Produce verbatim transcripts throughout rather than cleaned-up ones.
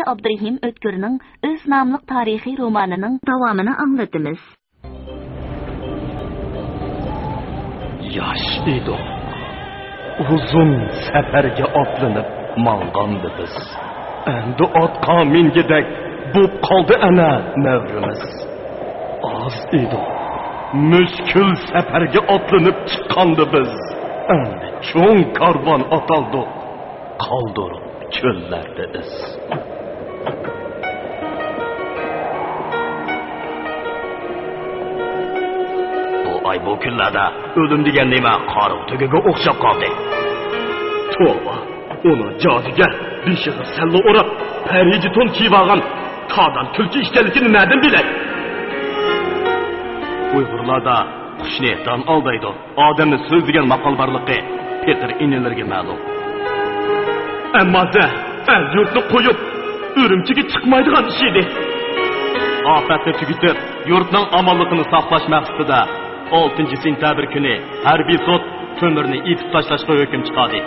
ئابدۇرېھىم ئۆتكۈرنىڭ ئۆز ناملىق تارىخىي رومانىنىڭ داۋامىنى ئاڭلىتىمىز. ياش ئىدۇق. ئۇزۇن سەپەرگە ئاتلىنىپ ماڭغاندا بىز. ئەمدى ئاتقا مىنگۈدەك بوپ قالدى ئەنە نەۋرىمىز. ئاز ئىدۇق. مۈشكۈل سەپەرگە ئاتلىنىپ چىققاندا بىز. ئەمدى چوڭ كارۋان ئاتالدۇق. قالدۇرۇپ چۆللەردە ئىز. بۇ ئاي، بۇ كۈنلەردە ئۆلۈم دېگەن نېمە قارىغۇ تۆگىگە ئوخشاپ قالدى. توۋا، ئۇنىڭ جادۇگەر، بېشىغا سەللە ئوراپ، پەرىجى تون كىيىۋالغان تادان تۈلكە ئىكەنلىكىنى نەدىن بىلەي؟ ئۇيغۇرلاردا قۇشنى دان ئالدايدۇ، ئادەمنى سۆز دېگەن ماقال بارلىقى پېقىر ئىنىلىرىگە مەلۇم. ئەمما سەن ئەل-يۇرتنى قويۇپ، ئۈرۈمچىگە چىقمايدىغان ئىش ئىدى. ئاپەتنى تۈگىتىپ، يۇرتنىڭ ئامانلىقىنى ساقلاش مەقسىتىدە، ئالتىنچى سېنتەبىر كۈنى ھەربىي سوت تۆمۈرنى ئېتىپ تاشلاشقا ھۆكۈم چىقاردى.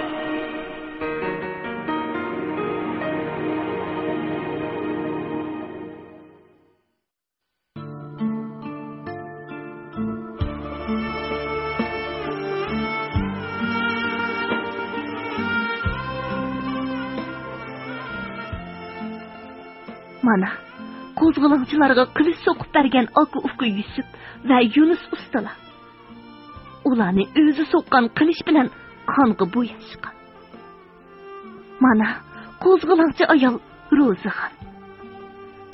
مانا، قوزغىلاڭچىلارغا قىلىچ سوقۇپ بەرگەن ئاكا-ئۇكا يۈسۈپ ۋە يۇنۇس ئۇستىلار. ئۇلارنى ئۆزى سوققان قىلىچ بىلەن قانغا بوياشقان. مانا، قوزغىلاڭچى ئايال روزىخان.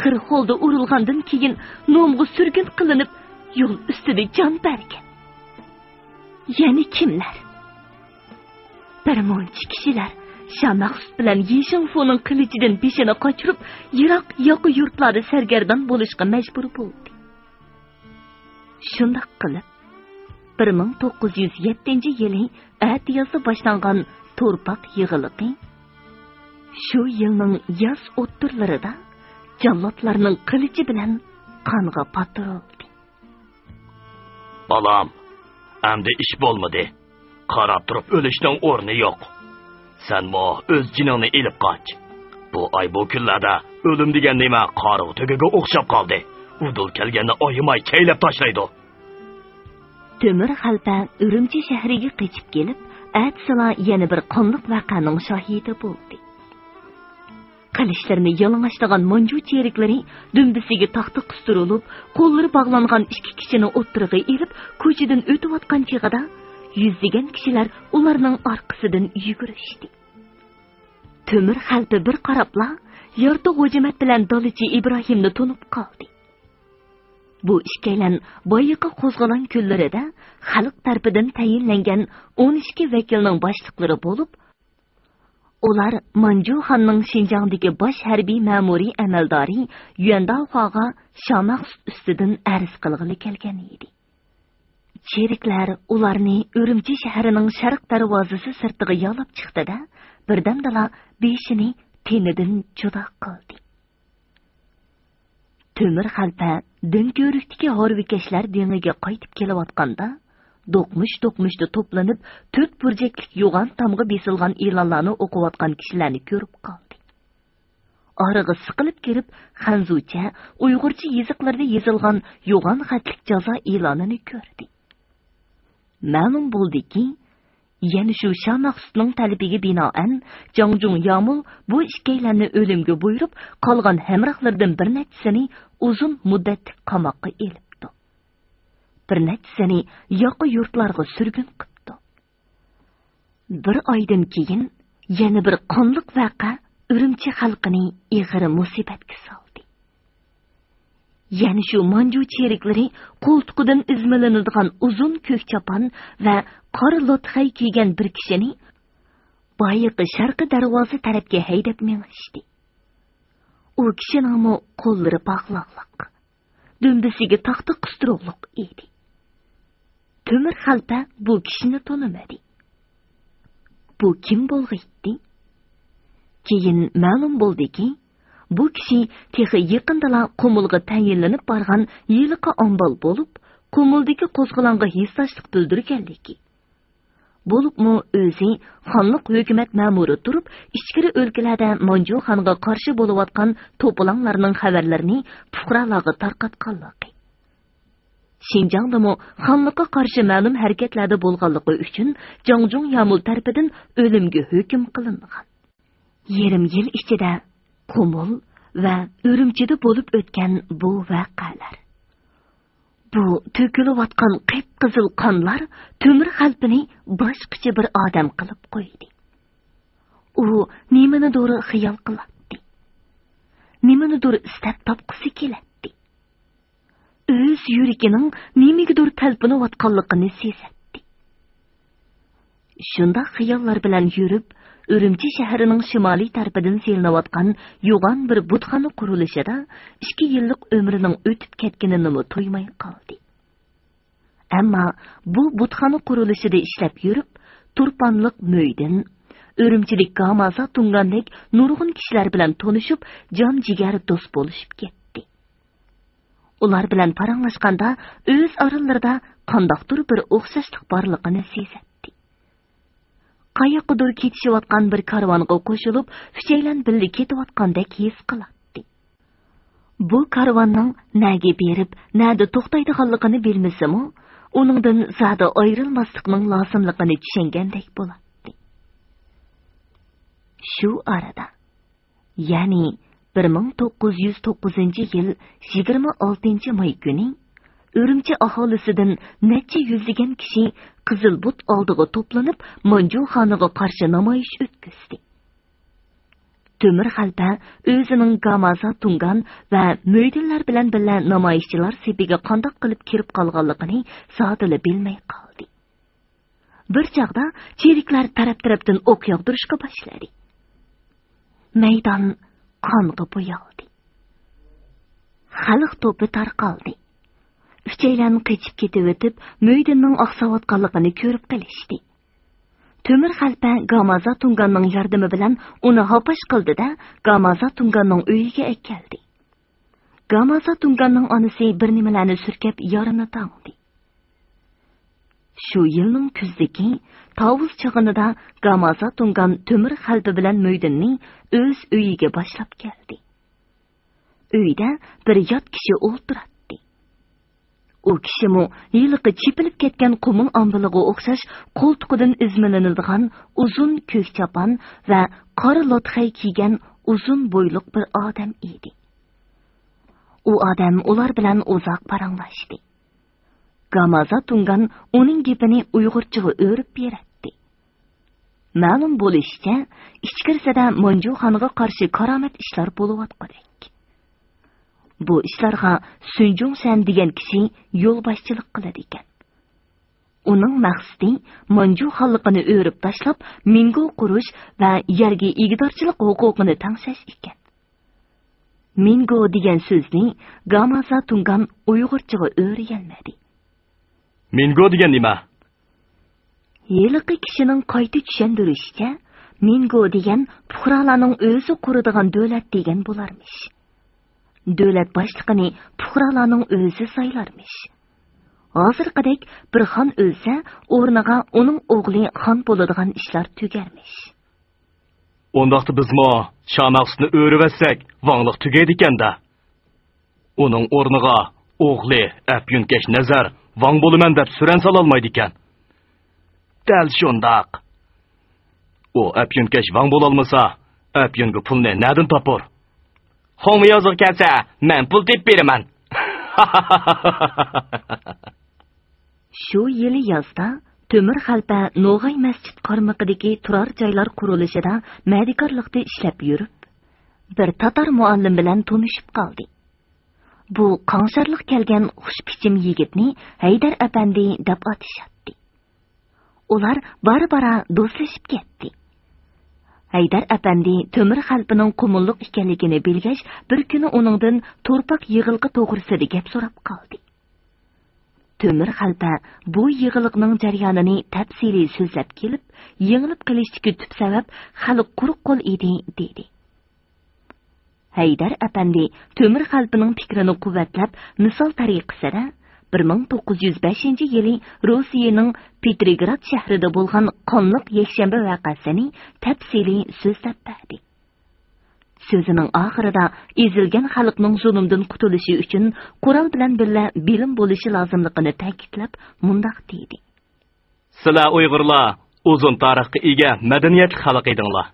قىرغاقتا ئۇرۇلغاندىن كېيىن نومغا سۈرگۈن قىلىنىپ، يول ئۈستىدە جان بەرگەن. يەنە كىملەر؟ بىر مۇنچە كىشىلەر شامەخسۇت بىلەن يىشىڭفۇنىڭ قىلىچىدىن بېشىنى قاچۇرۇپ، يىراق ياقا يۇرتلاردا سەرگەردان بولۇشقا مەجبۇر بولدى. شۇنداق قىلىپ، بىر مىڭ توققۇز يۈز يەتتىنچى يىلى ئەتىيازدا باشلانغان تورپاق يىغىلىقى شۇ يىلنىڭ ياز ئوتتۇرىلىرىدا جاللاتلارنىڭ قىلىچى بىلەن قانغا پاتۇرۇلدى. بالام، ئەمدى ئىش بولمىدى. قاراپ تۇرۇپ ئۆلۈشنىڭ ئورنى يوق. سەنمۇ ئۆز جېنىڭنى ئېلىپ قاچ. بۇ ئاي، بۇ كۈنلەردە ئۆلۈم دېگەن نېمە قارىغۇ تۆگىگە ئوخشاپ قالدى. ئۇدۇل كەلگەننى ئايىماي كەيلەپ تاشلايدۇ. تۆمۈر خەلپە ئۈرۈمچى شەھىرىگە قېچىپ كېلىپ، ئەتىسىلا يەنە بىر قانلىق ۋەقەنىڭ شاھىتى بولدى. قىلىچلىرىنى يالىڭاچلىغان مانجۇ چېرىكلىرى دۈمبىسىگە تاختا قىستۇرۇلۇپ، قوللىرى باغلانغان ئىككى كىشىنى ئوتتۇرىغا ئېلىپ، كوچىدىن ئۆتۈۋاتقان چېغىدا، يۈزلىگەن كىشىلەر ئۇلارنىڭ ئارقىسىدىن يۈگۈرۈشتى. تۆمۈر خەلپە بىر قاراپلا، يارتۇ غوجىمەت بىلەن دالىچى ئىبراھىمنى تونۇپ قالدى. بۇ ئىككىيلەن بايىقى قوزغىلاڭ كۈنلىرىدە خەلق تەرىپىدىن تەيىنلەنگەن ئون ئىككى ۋەكىلنىڭ باشلىقلىرى بولۇپ، ئۇلار مانجۇ خاننىڭ شىنجاڭدىكى باش ھەربىي مەمۇرىي ئەمەلدارى يۈەنداۋخاغا شامەخسۇت ئۈستىدىن ئەرز قىلغىلى كەلگەن ئىدى. چېرىكلەر ئۇلارنى ئۈرۈمچى شەھىرىنىڭ شەرق دەرۋازىسى سىرتىغا يالاپ چىقتى-دە، بىردەمدىلا بېشىنى تېنىدىن جۇدا قىلدى. تۆمۈر خەلپە دۆڭكۆۋرۈكتىكى ھارۋىكەشلەر دېڭىگە قايتىپ كېلىۋاتقاندا، دوقمۇش-دوقمۇشتا توپلىنىپ، تۆت بۇرجەكلىك يوغان تامغا بېسىلغان ئېلانلارنى ئوقۇۋاتقان كىشىلەرنى كۆرۈپ قالدى. ئارىغا سىقىلىپ كىرىپ، خەنزۇچە، ئۇيغۇرچە يېزىقلىرىدا يېزىلغان يوغان خەتلىك جازا ئېلانىنى كۆردى. مەلۇم بولدىكى، يەنە شۇ شامەخسۇتنىڭ تەلىپىگە بىنائەن، جاڭجۇڭ يامۇل بۇ ئىككىيلەننى ئۆلۈمگە بۇيرۇپ، قالغان ھەمراھلىرىدىن بىر نەچچىسىنى ئۇزۇن مۇددەتلىك قاماققا ئېلىپتۇ. بىر نەچچىسىنى ياقا يۇرتلارغا سۈرگۈن قىپتۇ. بىر ئايدىن كېيىن يەنە بىر قانلىق ۋەقە ئۈرۈمچى خەلقىنى ئېغىر مۇسىبەتكە سالدى. يەنە شۇ مانجۇ چېرىكلىرى قولتۇقىدىن ئۈزمىلىنىدىغان ئۇزۇن كۆك چاپان ۋە قارا لوتخەي كىيگەن بىر كىشىنى بايىقى شەرقىي دەرۋازا تەرەپكە ھەيدەپ مېڭىشتى. ئۇ كىشىنىڭمۇ قوللىرى باغلاقلىق، دۈمبىسىگە تاختا قىستۇرۇقلۇق ئىدى. تۆمۈر خەلپە بۇ كىشىنى تونۇمىدى. بۇ كىم بولغىيتتى؟ كېيىن مەلۇم بولدىكى، بۇ كىشى تېخى يېقىندىلا قۇمۇلغا تەيىنلىنىپ بارغان ھېلىقى ئامبال بولۇپ، قۇمۇلدىكى قوزغىلاڭغا ھېسداشلىق بىلدۈرگەنلىكى، بولۇپمۇ ئۆزى خانلىق ھۆكۈمەت مەمۇرى تۇرۇپ، ئىچكىرى ئۆلكىلەردە مانجۇ خانغا قارشى بولۇۋاتقان توپىلاڭلارنىڭ خەۋەرلىرىنى پۇقرالارغا تارقاتقانلىقى. شىنجاڭدىمۇ خانلىققا قارشى مەلۇم ھەرىكەتلەردە بولغانلىقى ئۈچۈن جاڭجۇڭ يامۇل تەرىپىدىن ئۆلۈمگە ھۆكۈم قىلىنغان. يېرىم يىل ئىچىدە قۇمۇل ۋە ئۈرۈمچىدە بولۇپ ئۆتكەن بۇ ۋەقەلەر، بۇ تۆكۈلۈۋاتقان قىپقىزىل قانلار تۆمۈر خەلپىنى باشقىچە بىر ئادەم قىلىپ قويدى. ئۇ نېمىنىدۇر خىيال قىلاتتى. نېمىنىدۇر ئىستەپ تاپقۇسى كېلەتتى. ئۆز يۈرىكىنىڭ نېمىگىدۇر تەلپۈنۈۋاتقانلىقىنى سېزەتتى. شۇنداق خىياللار بىلەن يۈرۈپ، ئۈرۈمچى شەھىرىنىڭ شىمالىي تەرىپىدىن سېلىنىۋاتقان يوغان بىر بۇتخانا قۇرۇلۇشىدا ئىككى يىللىق ئۆمرىنىڭ ئۆتۈپ كەتكىنىنىمۇ تۇيماي قالدى. ئەمما بۇ بۇتخانا قۇرۇلۇشىدا ئىشلەپ يۈرۈپ، تۇرپانلىق مۆيدىن، ئۈرۈمچىلىك گامازا تۇڭگاندەك نۇرغۇن كىشىلەر بىلەن تونۇشۇپ، جان جىگەر دوست بولۇشۇپ كەتتى. ئۇلار بىلەن پاراڭلاشقاندا ئۆز ئارىلىرىدا قانداقتۇر بىر ئوخشاشلىق بارلىقىنى سېزەتتى. قاياققىدۇر كېتىشىۋاتقان بىر كارۋانغا قوشۇلۇپ، ئۈچەيلەن بىللە كېتىۋاتقاندەك ھېس قىلاتتى. بۇ كارۋاننىڭ نەگە بېرىپ، نەدە توختايدىغانلىقىنى بىلمىسىمۇ، ئۇنىڭدىن زادى ئايرىلماسلىقنىڭ لازىملىقىنى چۈشەنگەندەك بولاتتى. شۇ ئارىدا، يەنى بىر مىڭ توققۇز يۈز توققۇزىنچى يىل يىگىرمە ئالتىنچى ماي كۈنى ئۈرۈمچى ئاھالىسىدىن نەچچە يۈزلىگەن كىشى قىزىل بۇت ئالدىغا توپلىنىپ، مانجۇ خانىغا قارشى نامايىش ئۆتكۈزدى. تۆمۈر خەلپە ئۆزىنىڭ گامازا تۇڭگان ۋە مۆيدىنلار بىلەن بىللە نامايىشچىلار سېپىگە قانداق قىلىپ كىرىپ قالغانلىقىنى زادىلا بىلمەي قالدى. بىر چاغدا چېرىكلەر تەرەپ-تەرەپتىن ئوق ياغدۇرۇشقا باشلىدى. مەيدان قانغا بويالدى. خەلق توپى تارقالدى. ئۈچەيلەن قېچىپ كېتىۋېتىپ، مۆيدىننىڭ ئاقساۋاتقانلىقىنى كۆرۈپ قېلىشتى. تۆمۈر خەلپە گامازا تۇڭگاننىڭ ياردىمى بىلەن ئۇنى ھاپاش قىلدى-دە، گامازا تۇڭگاننىڭ ئۆيىگە ئەكەلدى. گامازا تۇڭگاننىڭ ئانىسى بىر نېمىلەرنى سۈركەپ يارىنى تاڭدى. شۇ يىلنىڭ كۈزدىكى تاۋۇز چاغىنىدا گامازا تۇڭگان تۆمۈر خەلپە بىلەن مۆيدىننى ئۆز ئۆيىگە باشلاپ كەلدى. ئۆيدە بىر يات كىشى ئولتۇراتتى. ئۇ كىشىمۇ ھېلىقى چېپىلىپ كەتكەن قۇمۇل ئامبىلىغا ئوخشاش قولتۇقىدىن ئۈزمىلىنىدىغان ئۇزۇن كۆك چاپان ۋە قارا لاتخەي كىيگەن ئۇزۇن بويلۇق بىر ئادەم ئىدى. ئۇ ئادەم ئۇلار بىلەن ئۇزاق پاراڭلاشتى. گامازا تۇڭگان ئۇنىڭ گېپىنى ئۇيغۇرچىغا ئۆرۈپ بېرەتتى. مەلۇم بولۇشىچە، ئىچكىرىسىدە مانجۇخانغا قارشى كارامەت ئىشلار بولۇۋاتقۇدەك. بۇ ئىشلارغا سۈنجۇڭشەن دېگەن كىشى يولباشچىلىق قىلىدىكەن. ئۇنىڭ مەقسىتى مانجۇخانلىقىنى ئۆرۈپ تاشلاپ، مىنگو قۇرۇش ۋە يەرگە ئىگىدارچىلىق ھوقۇقىنى تەڭشەش ئىكەن. مىنگو دېگەن سۆزنى گامازا تۇڭگان ئۇيغۇرچىغا ئۆرۈيەلمىدى. مىنگو دېگەن نېمە؟ ھېلىقى كىشىنىڭ قايتا چۈشەندۈرۈشىچە، مىنگو دېگەن پۇقرالارنىڭ ئۆزى قۇرىدىغان دۆلەت دېگەن بولارمىش. دۆلەت باشلىقىنى پۇقرالارنىڭ ئۆزى سايلارمىش. ھازىرقىدەك بىر خان ئۆلسە، ئورنىغا ئۇنىڭ ئوغلى خان بولىدىغان ئىشلار تۈگەرمىش. ئۇنداقتا بىزمۇ شامەخسۇتنى ئۆرۈۋەتسەك، ۋاڭلىق تۈگەيدىكەن-دە. ئۇنىڭ ئورنىغا ئوغلى ئەپيۈنكەش نەزەر ۋاڭ بولىمەن دەپ سۈرەن سالالمايدىكەن. دەل شۇنداق. ئۇ ئەپيۈنكەش ۋاڭ بولالمىسا، ئەپيۈنگە پۇلنى نەدىن تاپۇر؟ خۇڭمىيازغا كەلسە، مەن پۇل تېپىپ بېرىمەن. شۇ يىلى يازدا تۆمۈر خەلپە نوغاي مەسچىت قارمىقىدىكى تۇرار جايلار قۇرۇلۇشىدا مەدىكارلىقتا ئىشلەپ يۈرۈپ، بىر تاتار مۇئەللىم بىلەن تونۇشۇپ قالدى. بۇ قاڭشارلىق كەلگەن خۇش پىچىم يىگىتنى ھەيدەر ئەپەندى دەپ ئاتىشاتتى. ئۇلار بارا-بارا دوستلىشىپ كەتتى. ھەيدەر ئەپەندى تۆمۈر خەلپىنىڭ قۇمۇللۇق ئىكەنلىكىنى بىلگەچ، بىر كۈنى ئۇنىڭدىن تورپاق يىغلىقى توغرىسىدا گەپ سوراپ قالدى. تۆمۈر خەلپە بۇ يىغلىقنىڭ جەريانىنى تەپسىلىي سۆزلەپ كېلىپ، يېڭىلىپ قېلىشتىكى تۈپ سەۋەب خەلق قۇرۇق قول ئىدى، دېدى. ھەيدەر ئەپەندى تۆمۈر خەلپىنىڭ پىكرىنى قۇۋۋەتلەپ، مىسال تەرىقىسىدە، بىر مىڭ توققۇز يۈز بەشىنچى يىلى روسىيەنىڭ پېتروگراد شەھىرىدە بولغان قانلىق يەكشەنبە ۋەقەسىنى تەپسىلىي سۆزلەپ بەردى. سۆزىنىڭ ئاخىرىدا ئېزىلگەن خەلقنىڭ زۇلۇمدىن قۇتۇلۇشى ئۈچۈن قورال بىلەن بىللە بىلىم بولۇشى لازىملىقىنى تەكىتلەپ مۇنداق دېدى. سىلەر ئۇيغۇرلار ئۇزۇن تارىخقا ئىگە مەدەنىيەتلىك خەلق ئىدىڭلار.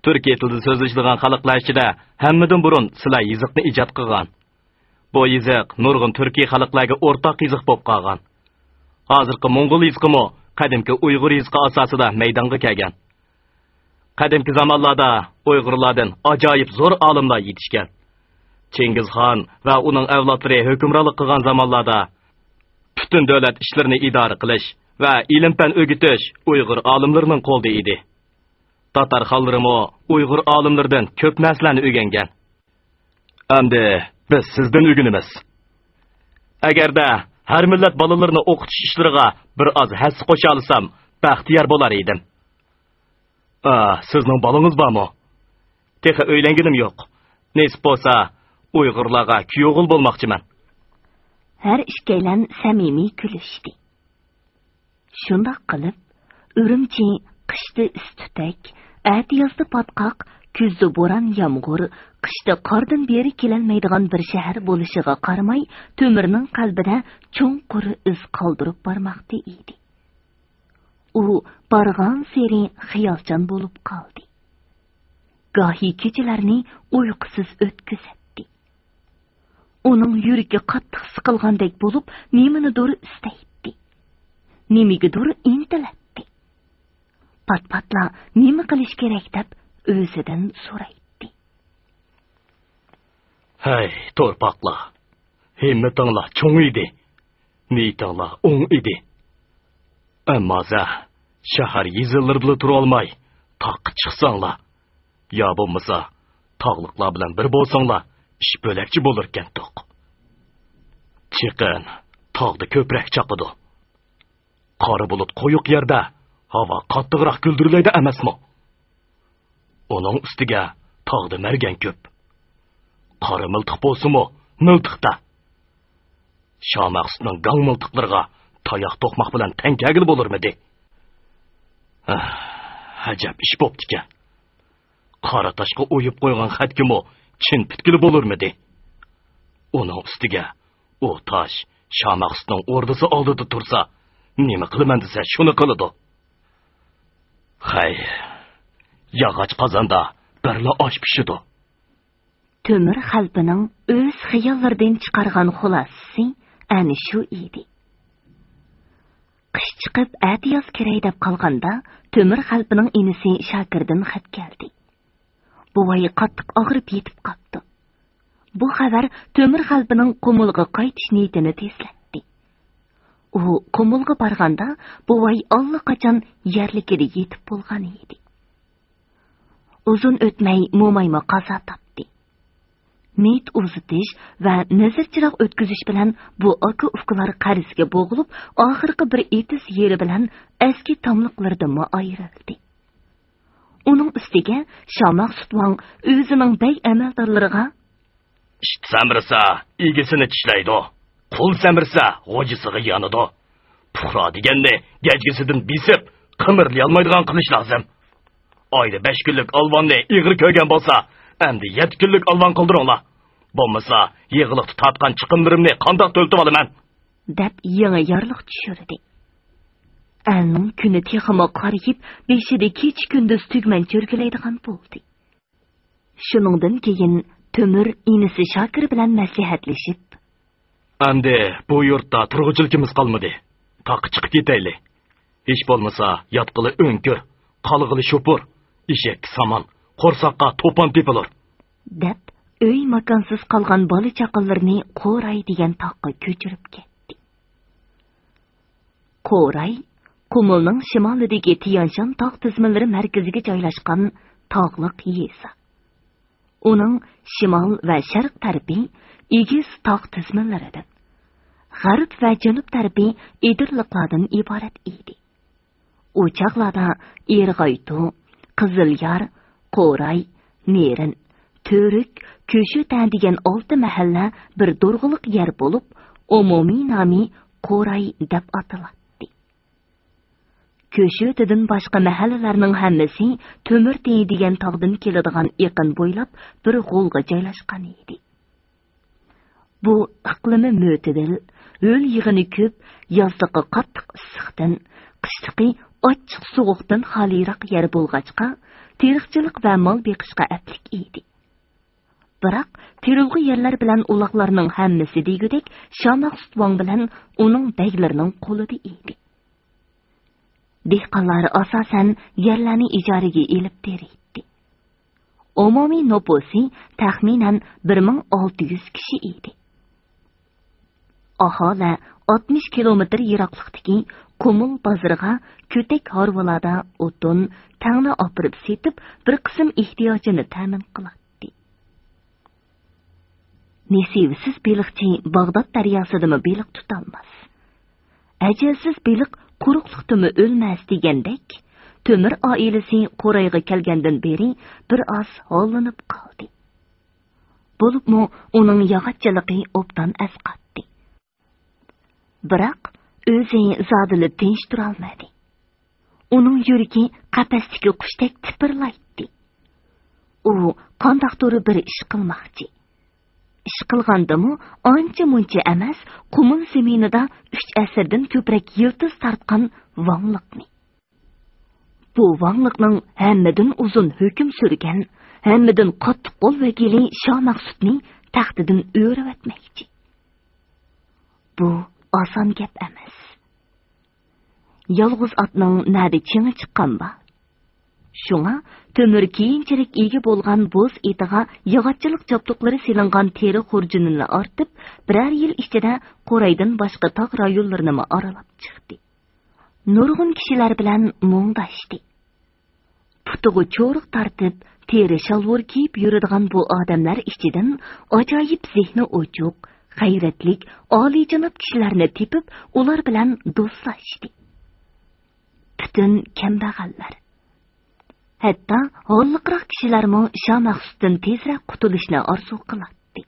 تۈركىي تىلدا سۆزلىشىدىغان خەلقلەر ئىچىدە ھەممىدىن بۇرۇن سىلەر يېزىقنى ئىجاد قىلغان. بۇ يېزىق نۇرغۇن تۈركىي خەلقلەرگە ئورتاق يېزىق بولۇپ قالغان. ھازىرقى موڭغۇل يېزىقىمۇ قەدىمكى ئۇيغۇر يېزىقى ئاساسىدا مەيدانغا كەلگەن. قەدىمكى زامانلاردا ئۇيغۇرلاردىن ئاجايىپ زور ئالىملار يېتىشكەن. چىڭگىزخان ۋە ئۇنىڭ ئەۋلادلىرى ھۆكۈمرانلىق قىلغان زامانلاردا پۈتۈن دۆلەت ئىشلىرىنى ئىدارە قىلىش ۋە ئىلىم-پەن ئۆگىتىش ئۇيغۇر ئالىملىرىنىڭ قولىدا ئىدى. تاتار خانلىرىمۇ ئۇيغۇر ئالىملىرىدىن كۆپ نەرسىلەرنى ئۆگەنگەن. ئەمدى بىز سىزدىن ئۆگىنىمىز. ئەگەردە ھەر مىللەت بالىلىرىنى ئوقۇتۇش ئىشلىرىغا بىر ئاز ھەسسە قوشالىسام، بەختىيار بولار ئىدىم. ئا، سىزنىڭ بالىڭىز بارمۇ؟ تېخى ئۆيلەنگىنىم يوق. نېسىپ بولسا، ئۇيغۇرلارغا كۈيئوغۇل بولماقچىمەن. ھەر ئىككىيلەن سەمىمىي كۈلۈشتى. شۇنداق قىلىپ، ئۈرۈمچى قىشتا ئىس-تۈتەك، ئەتىيازدا پاتقاق، كۈزدە بوران-يامغۇر، قىشتا قاردىن بېرى كېلەلمەيدىغان بىر شەھەر بولۇشىغا قارىماي، تۆمۈرنىڭ قەلبىدە چوڭقۇر ئىز قالدۇرۇپ بارماقتا ئىدى. ئۇ بارغانسېرى خىيالچان بولۇپ قالدى. گاھى كېچىلەرنى ئۇيقۇسىز ئۆتكۈزەتتى. ئۇنىڭ يۈرىكى قاتتىق سىقىلغاندەك بولۇپ، نېمىنىدۇر ئىستەيتتى. نېمىگىدۇر ئىنتىلەتتى. پات-پاتلا نېمە قىلىش كېرەك دەپ ئۆزىدىن سورايتتى. ھەي، تورپاقلار! ھىممىتىڭلار چوڭ ئىدى، نىيىتىڭلار ئوڭ ئىدى. ئەمما زە، شەھەر يېزىلىرىدىلا تۇرالماي، تاغقا چىقساڭلار، يا بولمىسا، تاغلىقلار بىلەن بىر بولساڭلار، ئىش بۆلەكچە بولۇركەنتۇق. چېقىن تاغدا كۆپرەك چاقىدۇ. قارا بۇلۇت قويۇق يەردە ھاۋا قاتتىقراق گۈلدۈرلەيدۇ ئەمەسمۇ؟ ئۇنىڭ ئۈستىگە تاغدا مەرگەن كۆپ. قارا مىلتىق بولسىمۇ، مىلتىق-دە. شامەخسۇتنىڭ گاڭ مىلتىقلىرىغا تاياق توقماق بىلەن تەڭ كەلگىلى بولۇرمىدى؟ ئەھ، ئەجەب ئىش بوپتىكەن. قارا تاشقا ئويۇپ قويغان خەتكىمۇ چىن پۈتكىلى بولۇرمىدى؟ ئۇنىڭ ئۈستىگە ئۇ تاش شامەخسۇتنىڭ ئوردىسى ئالدىدا تۇرسا، نېمە قىلىمەن دېسە، شۇنى قىلىدۇ. خەي، ياغاچ قازاندا بىرلا ئاش پىشىدۇ. تۆمۈر خەلپىنىڭ ئۆز خىياللىرىدىن چىقارغان خۇلاسىسى ئەنە شۇ ئىدى. قىش چىقىپ، ئەتىياز كىرەي دەپ قالغاندا، تۆمۈر خەلپىنىڭ ئىنىسى شاكىردىن خەت كەلدى. بوۋاي قاتتىق ئاغرىپ يېتىپ قاپتۇ. بۇ خەۋەر تۆمۈر خەلپىنىڭ قۇمۇلغا قايتىش نىيىتىنى تېزلەتتى. ئۇ قۇمۇلغا بارغاندا، بوۋاي ئاللىقاچان يەرلىكىدە يېتىپ بولغان ئىدى. ئۇزۇن ئۆتمەي مومايمۇ قازا تاپتى. مېيىت ئۇزىتىش ۋە نەزىر چىراغ ئۆتكۈزۈش بىلەن بۇ ئاكا-ئۇكىلار قەرزگە بوغۇلۇپ، ئاخىرقى بىر ئېتىز يېرى بىلەن ئەسكى تاملىقلىرىدىنمۇ ئايرىلدى. ئۇنىڭ ئۈستىگە شاماخ سۇتۋاڭ ئۆزىنىڭ بەگ ئەمەلدارلىرىغا، ئىت سەمرىسە، ئىگىسىنى چىشلەيدۇ، قۇل سەمرىسە، غوجىسىغا يانىدۇ. پۇقرا دېگەننى گەجگىسىدىن بېسىپ، قىمىرلىيالمايدىغان قىلىش لازىم. ئايدا بەش كۈنلۈك ئالۋاننى ئېغىر كۆرگەن بولسا، ئەمدى يەتتە كۈنلۈك ئالۋان قىلدۇرۇڭلار. بولمىسا، يېغىلىقتا تارتقان چىقىملىرىمنى قانداق تۆلىتىۋالىمەن؟ دەپ يېڭى يارلىق چۈشۈردى. ئەلنىڭ كۈنى تېخىمۇ قارىيىپ، بېشىدا كېچە-كۈندۈز تۈگمەن چۆرگىلەيدىغان بولدى. شۇنىڭدىن كېيىن تۆمۈر ئىنىسى شاكىر بىلەن مەسلىھەتلىشىپ، ئەمدى بۇ يۇرتتا تۇرغۇچىلىكىمىز قالمىدى. تاغقا چىقىپ كېتەيلى. ھېچ بولمىسا ياتقىلى ئۆڭكۈر، قالغىلى شوپۇر، ئېشەككە سامان، قورساققا توپان تېپىلۇر. دەپ، ئۆي ماكانسىز قالغان بالا-چاقىلىرىنى قوراي دېگەن تاغقا كۆچۈرۈپ كەتتى. قوراي، قۇمۇلنىڭ شىمالىدىكى تيانشان تاغ تىزمىلىرى مەركىزىگە جايلاشقان تاغلىق يېزا. ئۇنىڭ شىمال ۋە شەرق تەرىپى ئېگىز تاغ تىزمىلىرىدىن، غەرب ۋە جەنۇب تەرىپى ئېدىرلىقلاردىن ئىبارەت ئىدى. ئۇ چاغلاردا ئېرغايتۇ، قىزىليار، قوراي، نېرىن، تۈرك، كۆشۆتە دېگەن ئالتە مەھەللە بىر دورغىلىق يەر بولۇپ، ئومۇمىي نامى قوراي دەپ ئاتىلاتتى. كۆشۆتىدىن باشقا مەھەللىلەرنىڭ ھەممىسى تۆمۈرتېيى دېگەن تاغدىن كېلىدىغان ئېقىن بويلاپ بىر غولغا جايلاشقان ئىدى. بۇ ئىقلىمى مۆتىدىل، ھۆل يېغىنى كۆپ، يازلىقى قاتتىق ئىسسىقتىن، قىشلىقى ئاچچىق سوغۇقتىن خالىيراق يەر بولغاچقا، تېرىقچىلىق ۋە مال بېقىشقا ئەپلىك ئىدى. بىراق، تېرىلغۇ يەرلەر بىلەن ئۇلاغلارنىڭ ھەممىسى دېگۈدەك شامەخسۇت ۋاڭ بىلەن ئۇنىڭ بەگلىرىنىڭ قولىدا ئىدى. دېھقانلار ئاساسەن يەرلەرنى ئىجارىگە ئېلىپ تېرىيتتى. ئومۇمىي نوپۇسى تەخمىنەن بىر مىڭ ئالتە يۈز كىشى ئىدى. ئاھالە ئاتمىش كىلومېتىر يىراقلىقتىكى قۇمۇل بازىرىغا كۆتەك ھارۋىلاردا ئوتۇن، تەڭنە ئاپىرىپ سېتىپ، بىر قىسىم ئېھتىياجىنى تەمىن قىلاتتى. نېسىۋىسىز بېلىقچى باغداد دەرياسىدىمۇ بېلىق تۇتالماس. ئەجەلسىز بېلىق قۇرۇقلۇقتىمۇ ئۆلمەس دېگەندەك، تۆمۈر ئائىلىسى قورايغا كەلگەندىن بېرى بىر ئاز ھاللىنىپ قالدى. بولۇپمۇ ئۇنىڭ ياغاچچىلىقى ئوبدان ئەسقاتتى. بىراق ئۆزى زادىلا تىنچ تۇرالمىدى. ئۇنىڭ يۈرىكى قەپەستىكى قۇشتەك تىپىرلايتتى. ئۇ قانداقتۇر بىر ئىش قىلماقچى. ئىش قىلغاندىمۇ ئانچە-مۇنچە ئەمەس، قۇمۇل زېمىنىدا ئۈچ ئەسىردىن كۆپرەك يىلتىز تارتقان ۋاڭلىقنى. بۇ ۋاڭلىقنىڭ ھەممىدىن ئۇزۇن ھۆكۈم سۈرگەن، ھەممىدىن قاتتىق قول ۋەكىلى شامەخسۇتنى تەختىدىن ئۆرۈۋەتمەكچى. بۇ ئاسان گەپ ئەمەس. يالغۇز ئاتنىڭ نەدە چېڭى چىققان بار؟ شۇڭا تۆمۈر كېيىنچىرەك ئىگە بولغان بوز ئېتىغا ياغاچچىلىق جابدۇقلىرى سېلىنغان تېرە خۇرجۇنىنى ئارتىپ، بىرەر يىل ئىچىدە قورايدىن باشقا تاغ رايونلىرىنىمۇ ئارىلاپ چىقتى. نۇرغۇن كىشىلەر بىلەن مۇڭداشتى. پۇتىغا چورۇق تارتىپ، تېرە شالۋۇر كىيىپ يۈرىدىغان بۇ ئادەملەر ئىچىدىن ئاجايىپ زېھنى ئوچۇق، غەيرەتلىك، ئالىيجاناب كىشىلەرنى تېپىپ، ئۇلار بىلەن دوستلاشتى. پۈتۈن كەمبەغەللەر، ھەتتا ھاللىقراق كىشىلەرمۇ شامەخسۇتتىن تېزرەك قۇتۇلۇشنى ئارزۇ قىلاتتى.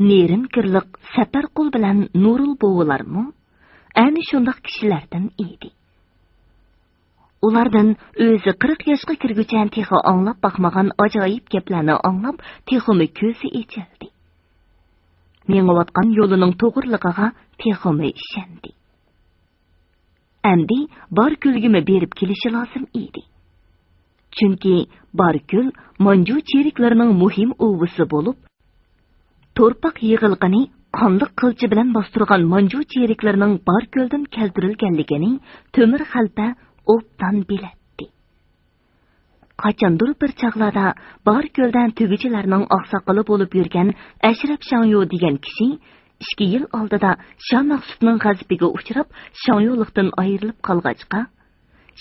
نېرىن كىرلىق سەپەرقۇل بىلەن نۇرۇل بوۋىلارمۇ ئەنە شۇنداق كىشىلەردىن ئىدى. ئۇلاردىن ئۆزى قىرىق ياشقا كىرگۈچە تېخى ئاڭلاپ باقمىغان ئاجايىپ گەپلەرنى ئاڭلاپ، تېخىمۇ كۆزى ئېچىلدى. مېڭىۋاتقان يولىنىڭ توغرىلىقىغا تېخىمۇ ئىشەندى. ئەمدى باركۆلگىمۇ بېرىپ كېلىشى لازىم ئىدى. چۈنكى باركۆل مانجۇ چېرىكلىرىنىڭ مۇھىم ئۇۋىسى بولۇپ، تورپاق يىغىلغىنى قانلىق قىلچە بىلەن باستۇرغان مانجۇ چېرىكلىرىنىڭ باركۆلدىن كەلتۈرۈلگەنلىكىنى تۆمۈر خەلپە ئوبدان بىلەتتى. قاچاندۇر بىر چاغلاردا باركۆلدە تۆگىچىلەرنىڭ ئاقساقىلى بولۇپ يۈرگەن ئەشرەپ شاڭيو دېگەن كىشى ئىككى يىل ئالدىدا شامەخسۇتنىڭ غەزىپىگە ئۇچراپ، شاڭيولۇقتىن ئايرىلىپ قالغاچقا،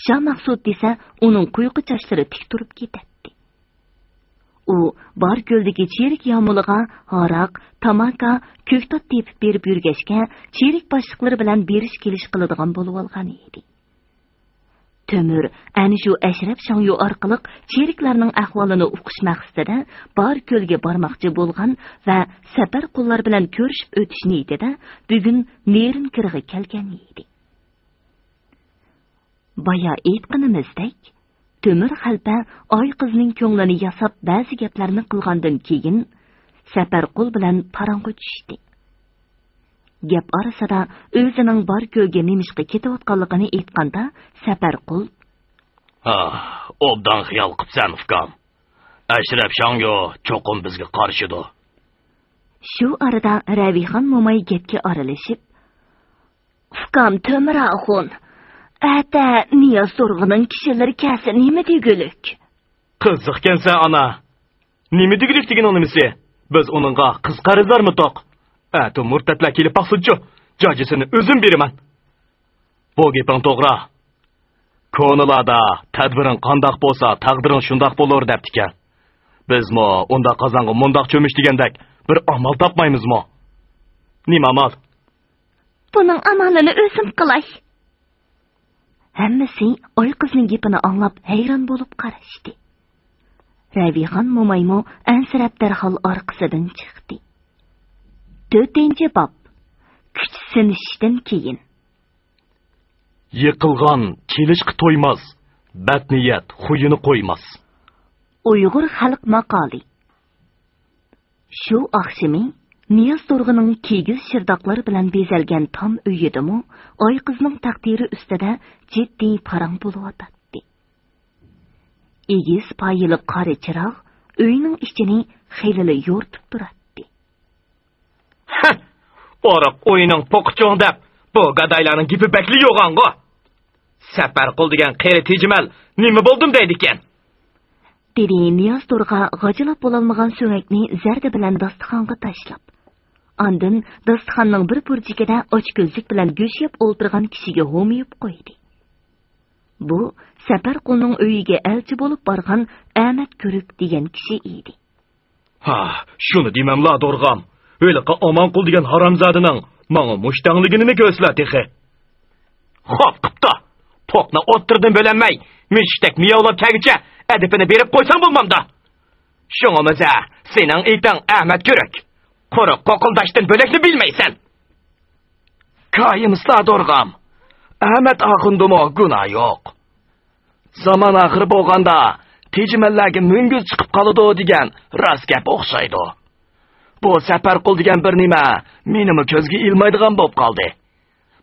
شامەخسۇت دېسە ئۇنىڭ قۇيقا چاچلىرى تىك تۇرۇپ كېتەتتى. ئۇ باركۆلدىكى چېرىك يامۇلىغا ھاراق، تاماكا، كۆكتات تېپىپ بېرىپ يۈرگەچكە، چېرىك باشلىقلىرى بىلەن بېرىش-كېلىش قىلىدىغان بولۇۋالغان ئىدى. تۆمۈر ئەنە شۇ ئەشرەپ شاڭيو ئارقىلىق چېرىكلەرنىڭ ئەھۋالىنى ئۇقۇش مەقسىتىدە باركۆلگە بارماقچى بولغان ۋە سەپەرقۇللار بىلەن كۆرۈشۈپ ئۆتۈش نىيىتىدە بۈگۈن نېرىن كىرغا كەلگەن ئىدى. بايا ئېيتقىنىمىزدەك، تۆمۈر خەلپە ئايقىزنىڭ كۆڭلىنى ياساپ بەزى گەپلەرنى قىلغاندىن كېيىن، سەپەرقۇل بىلەن پاراڭغا چۈشتى. گەپ ئارىسىدا ئۆزىنىڭ باركۆلگە نېمىشقا كېتىۋاتقانلىقىنى ئېيتقاندا، سەپەرقۇل: «ھا، ئوبدان خىيال قىپسەن، ئۇكام. ئەشرەپ شاڭيو چوقۇم بىزگە قارىشىدۇ.» شۇ ئارىدا رەۋىخان موماي گەپكە ئارىلىشىپ: «ئۇكام تۆمۈر ئاخۇن، ئەتە نىياز تۇرغۇننىڭ كىشىلىرى كەلسە نېمە دېگۈلۈك؟» «قىزىقكەنسەن، ئانا. نېمە دېگۈلۈك دېگىنىڭ نېمىسى؟ بىز ئۇنىڭغا قىز قەرزدارمىتۇق؟ ئەتە مۇرتەتلەر كېلىپ باقسۇنچۇ، جاجىسىنى ئۆزۈم بېرىمەن.» «بۇ گېپىڭ توغرا. كونىلاردا تەدبىرىڭ قانداق بولسا، تەقدىرىڭ شۇنداق بولۇر، دەپتىكەن. بىزمۇ ئۇنداق قازانغا مۇنداق چۆمۈچ دېگەندەك بىر ئامال تاپمايمىزمۇ؟» «نېمە ئامال؟» «بۇنىڭ ئامالىنى ئۆزۈم قىلاي.» ھەممىسى ئايقىزنىڭ گېپىنى ئاڭلاپ ھەيران بولۇپ قاراشتى. رەۋىخان مومايمۇ ئەنسىرەپ دەرھال ئارقىسىدىن چىقتى. تۆتىنچى باب. كۈچ سىنىشىشتىن كېيىن. يىقىلغان چېلىشقا تويماس، بەتنىيەت خۇيىنى قويماس. ئۇيغۇر خەلق ماقالى. شۇ ئاخشىمى نىياز تورغىنىڭ كىگىز شىرداقلار بىلەن بېزەلگەن تام ئۆيىدىمۇ ئايقىزنىڭ تەقدىرى ئۈستىدە جىددىي پاراڭ بولۇۋاتاتتى. ئېگىز پايىلىق قارا چىراغ ئۆينىڭ ئىچىنى خېلىلا يورۇتۇپ تۇراتتى. ھە! ئورۇق ئۆينىڭ پوقى چوڭ دەپ، بۇ گادايلارنىڭ گېپى بەكلا يوغانغۇ. سەپەرقۇل دېگەن قېرى تېجىمەل نېمە بولدۇم دەيدىكەن؟ دېدى نىياز تورغا غاجىلاپ بولالمىغان سۆڭەكنى زەردە بىلەن داستىخانغا تاشلاپ. ئاندىن داستىخاننىڭ بىر بۇرجىكىدە ئاچكۆزلۈك بىلەن گۆش يەپ ئولتۇرغان كىشىگە ھومىيىپ قويدى. بۇ سەپەرقۇلنىڭ ئۆيىگە ئەلچى بولۇپ بارغان ئەمەت كۆرۈك دېگەن كىشى ئىدى. ھا، شۇنى دېمەملا، دورغام. ھېلىقى ئامانقۇل دېگەن ھارامزادىنىڭ ماڭا مۇشتەڭلىگىنىنى كۆرسىلە تېخى. خوپ قىپتۇ. پوقنى ئوتتۇرىدىن بۆلەلمەي، مۈشۈكتەك مىياۋلاپ كەلگۈچە ئەدىپىنى بېرىپ قويساڭ بولمامدۇ؟ شۇڭىمىزە سېنىڭ ئېتىڭ ئەمەت كۆرۈك. قۇرۇق قوقۇلداشتىن بۆلەكنى بىلمەيسەن. كايىمسىلا دورغام. ئەمەت ئاخۇندىمۇ گۇناھ يوق. زامان ئاخىرى بولغاندا تېجىمەللەرگە مۈڭگۈز چىقىپ قالىدۇ دېگەن راست گەپ ئوخشايدۇ. بۇ سەپەرقۇل دېگەن بىر نېمە مېنىمۇ كۆزگە ئىلمايدىغان بولۇپ قالدى.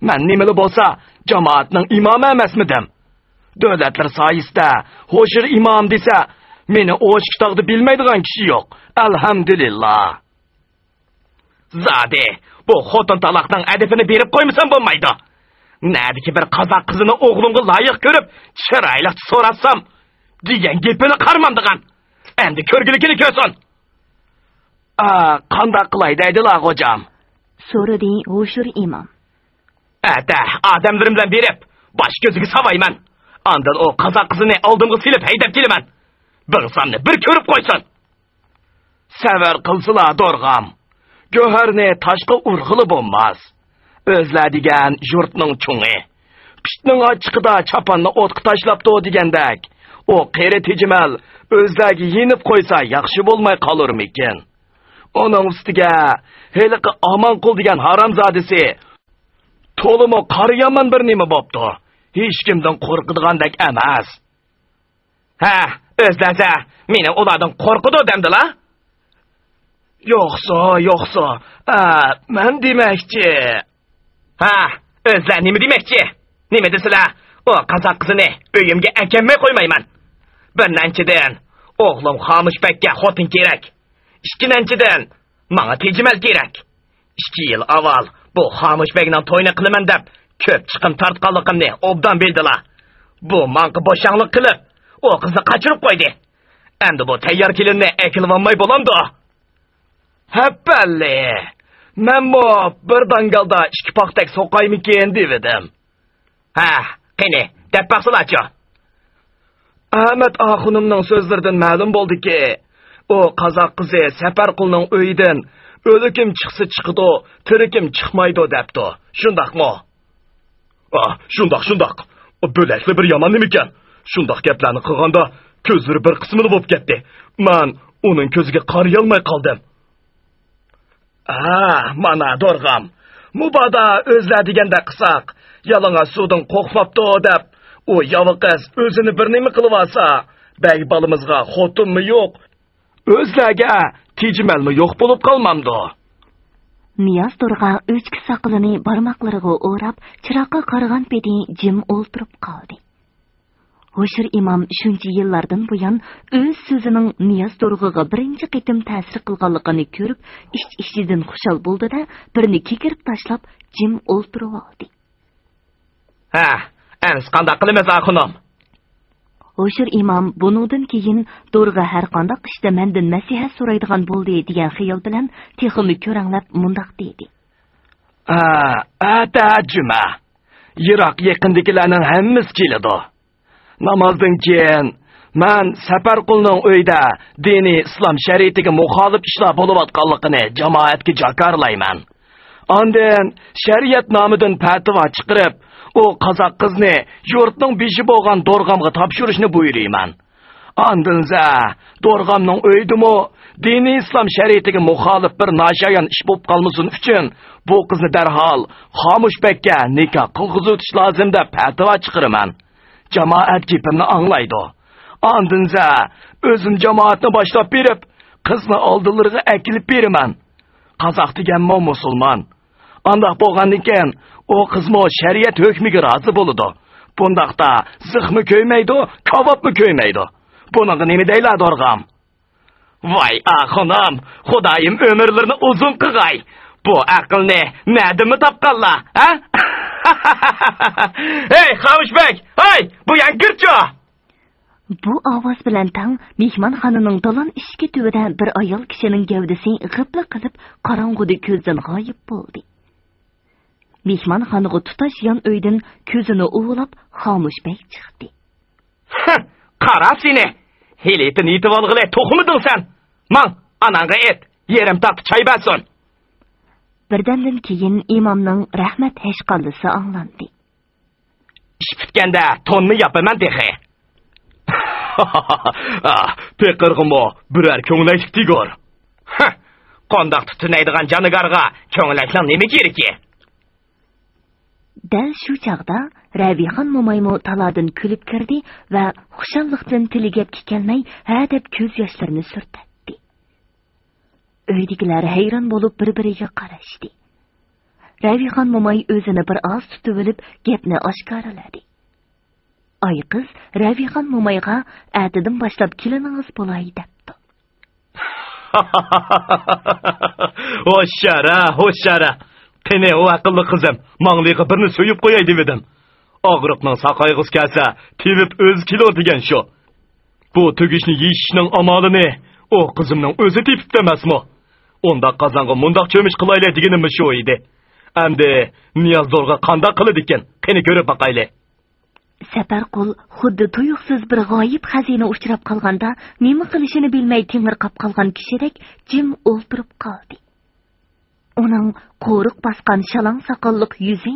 مەن نېمىلا بولسا جامائەتنىڭ ئىمامى ئەمەسمىدىم؟ دۆلەتلەر سايىسىدە ھوشۇر ئىمام دېسە، مېنى ئوشۇق تاغدا بىلمەيدىغان كىشى يوق. ئەلھەمدۇلىللا. زادى، بۇ خوتۇن تالاقنىڭ ئەدىپىنى بېرىپ قويمىسام بولمايدۇ. نەدىكى بىر قازاق قىزىنى ئوغلۇمغا لايىق كۆرۈپ، چىرايلىقچە سوراتسام، دېگەن گېپىنى قارىمامدىغان. ئەمدى كۆرگۈلۈكىنى كۆرسۇن. ئا، قانداق قىلاي دەيدىلا، غوجام؟ سورىدى ھوشۇر ئىمام. ئەتە ئادەملىرىم بىلەن بېرىپ، باش كۆزىگە ساۋايمەن. ئاندىن ئۇ قازاق قىزىنى ئالدىمغا سېلىپ ھەيدەپ كېلىمەن. بىغسامنى بىر كۆرۈپ قويسۇن. سەۋر قىلسىلا، دورغام. گۆھەرنى تاشقا ئۇرغىلى بولماس. ئۆزلەر دېگەن يۇرتنىڭ چوڭى. قىشنىڭ ئاچچىقىدا چاپاننى ئوتقا تاشلاپتۇ دېگەندەك، ئۇ قېرى تېجىمەل ئۆزلەرگە يېنىپ قويسا ياخشى بولماي قالۇرمىكىن؟ ئۇنىڭ ئۈستىگە ھېلىقى ئامانقۇل دېگەن ھارامزادىسى تولىمۇ قارا يامان بىر نېمە بوپتۇ. ھېچكىمدىن قورقىدىغاندەك ئەمەس. ھە، ئۆزلەرسە مېنى ئۇلاردىن قورقىدۇ دەمدىلا؟ يوقسۇ، يوقسۇ، ئە، مەن دېمەكچى. ھە، ئۆزلەر نېمە دېمەكچى؟ نېمە دېسىلە، ئۇ قازاق قىزىنى ئۆيۈمگە ئەكەلمەي قويمايمەن. بىرىنچىدىن، ئوغلۇم خامۇش بەگكە خوتۇن كېرەك. ئىككىنچىدىن، ماڭا تېجىمەل كېرەك. ئىككى يىل ئاۋۋال بۇ خامۇش بەگنىڭ تويىنى قىلىمەن دەپ، كۆپ چىقىم تارتقانلىقىمنى ئوبدان بىلدىلا. بۇ ماڭقا بوشاڭلىق قىلىپ، ئۇ قىزنى قاچۇرۇپ قويدى. ئەمدى بۇ تەييار كېلىننى ئەكېلىۋالماي بولامدۇ؟ ھەپپەللى! مەنمۇ بىر داڭگالدا ئىككى پاختەك سوقايمىكىن دېۋىدىم. ھە، قېنى، دەپ باقسىلاچۇ. ئەمەت ئاخۇنۇمنىڭ سۆزلىرىدىن مەلۇم بولدىكى، ئۇ قازاق قىزى سەپەرقۇلنىڭ ئۆيىدىن «ئۆلۈكۈم چىقسا چىقىدۇ، تىرىكىم چىقمايدۇ» دەپتۇ. شۇنداقمۇ؟ ئا، شۇنداق، شۇنداق. بۆلەكلا بىر يامان نېمىكەن. شۇنداق گەپلەرنى قىلغاندا كۆزلىرى بىر قىسمىلا بولۇپ كەتتى. مەن ئۇنىڭ كۆزىگە قارىيالماي قالدىم. ھا، مانا دورغام. مۇبادا ئۆزلەر دېگەندەك قىلساق، يالىڭاچ سۇدىن قورقماپتۇ دەپ، ئۇ ياۋا قىز ئۆزىنى بىر نېمە قىلىۋالسا، بەگ بالىمىزغا خوتۇنمۇ يوق، ئۆزلەرگە تېجىمەلمۇ يوق بولۇپ قالمامدۇ؟ نىياز تورغا ئۆچكە ساقىلىنى بارماقلىرىغا ئوراپ، چىراغقا قارىغان پېتى جىم ئولتۇرۇپ قالدى. ھوشۇر ئىمام شۇنچە يىللاردىن بۇيان ئۆز سۆزىنىڭ نىياز تورغىغا بىرىنچى قېتىم تەسىر قىلغانلىقىنى كۆرۈپ، ئىچ-ئىچىدىن خۇشال بولدى-دە، بىرنى كېكىرىپ تاشلاپ، جىم ئولتۇرۇۋالدى. ھە، ئەمىسە قانداق قىلىمىز، ئاخۇنۇم؟ ھوشۇر ئىمام بۇنىڭدىن كېيىن دورغا ھەر قانداق ئىشتا مەندىن مەسلىھەت سورايدىغان بولدى دېگەن خىيال بىلەن تېخىمۇ كۆرەڭلەپ مۇنداق دېدى. ھە، ئەتە جۈمە. يىراق يېقىندىكىلەرنىڭ ھەممىسى كېلىدۇ. نامازدىن كېيىن مەن سەپەرقۇلنىڭ ئۆيىدە دىنىي ئىسلام شەرىئىتىگە مۇخالىپ ئىشلار بولۇۋاتقانلىقىنى جامائەتكە جاكارلايمەن. ئاندىن شەرىئەت نامىدىن پەتىۋا چىقىرىپ، ئۇ قازاق قىزنى يۇرتنىڭ بېشى بولغان دورغامغا تاپشۇرۇشنى بۇيرۇيمەن. ئاندىنسە دورغامنىڭ ئۆيىدىمۇ دىنىي ئىسلام شەرىئىتىگە مۇخالىپ بىر ناشايان ئىش بولۇپ قالمىسۇن ئۈچۈن، بۇ قىزنى دەرھال خامۇش بەگكە نىكاھ قىلغۇزۇۋېتىش لازىم دەپ پەتىۋا چىقىرىمەن. جامائەت گېپىمنى ئاڭلايدۇ. ئاندىن سە ئۆزۈم جامائەتنى باشلاپ بېرىپ، قىزنى ئالدىلىرىغا ئەكېلىپ بېرىمەن. قازاق دېگەنمۇ مۇسۇلمان. ئانداق بولغاندىكىن، ئۇ قىزمۇ شەرىئەت ھۆكمىگە رازى بولىدۇ. بۇنداقتا زىخمۇ كۆيمەيدۇ، كاۋاپمۇ كۆيمەيدۇ. بۇنىڭغا نېمە دەيلا، دورغام؟ ۋاي ئاخۇنۇم، خۇدايىم ئۆمۈرلىرىنى ئۇزۇن قىلغاي. بۇ ئەقىلنى نەدىنمۇ تاپقانلا، ھە؟ ھەي، خامۇش بەگ، ھەي، بۇ يەنگە كىرچۇ! بۇ ئاۋاز بىلەن تەڭ مېھمانخانىنىڭ دالان ئىشىكى تۈۋىدە بىر ئايال كىشىنىڭ گەۋدىسى غىپلا قىلىپ قاراڭغۇدا كۆزدىن غايىب بولدى. مېھمانخانىغا تۇتاش يان ئۆيدىن كۆزىنى ئۇۋىلاپ خامۇش بەگ چىقتى. قارا سېنى! ھېلىتىن يېتىۋالغىلى توخۇمىدىڭ سەن! ماڭ، ئاناڭغا ئېيت، يېرىم تاقا چاي بەرسۇن! بىردەمدىن كېيىن ئىمامنىڭ رەھمەت ھەشقاللىسى ئاڭلاندى. ئىش پۈتكەندە توننى ياپىمەن تېخى. پېقىرغىمۇ بىرەر كۆڭلەكلىك تېگۈر. ھە، قانداق تۈتۈنەيدىغان جانىگارغا كۆڭلەكنىڭ نېمە كېرىكى؟ دەل شۇ چاغدا رەۋىخان مومايمۇ تالادىن كۈلۈپ كىردى ۋە خۇشاللىقتىن تىلى گەپكە كەلمەي ھە دەپ كۆز ياشلىرىنى سۈرتەتتى. ئۆيدىكىلەر ھەيران بولۇپ بىر-بىرىگە قاراشتى. رەۋىخان موماي ئۆزىنى بىر ئاز تۇتۇۋېلىپ گەپنى ئاشكارىلىدى. ئايقىز رەۋىخان مومايغا ئەتىدىن باشلاپ كېلىنىڭىز بولاي دەپتۇ. ھوشيار ھە، ھوشيار ھە! قېنى ئۇ ئەقىللىق قىزىم، ماڭلىغا بىرنى سۆيۈپ قوياي دېۋىدىم. ئاغرىقنىڭ ساقايغۇسى كەلسە، تېۋىپ ئۆزى كېلۇر دېگەن شۇ. بۇ تۈگۈشنى يېشىشنىڭ ئامالىنى ئۇ قىزىمنىڭ ئۆزى تېپىپتۇ ئەمەسمۇ؟ ئۇنداق قازانغا مۇنداق چۆمۈچ قىلايلى دېگىنىممۇ شۇ ئىدى. ئەمدى نىياز دورغا قانداق قىلىدىكىن، قېنى كۆرۈپ باقايلى. سەپەرقۇل خۇددى تۇيۇقسىز بىر غايىب خەزىنە ئۇچراپ قالغاندا نېمە قىلىشىنى بىلمەي تېڭىرقاپ قالغان كىشىدەك جىم ئولتۇرۇپ قالدى. ئۇنىڭ قورۇق باسقان شالاڭ ساقاللىق يۈزى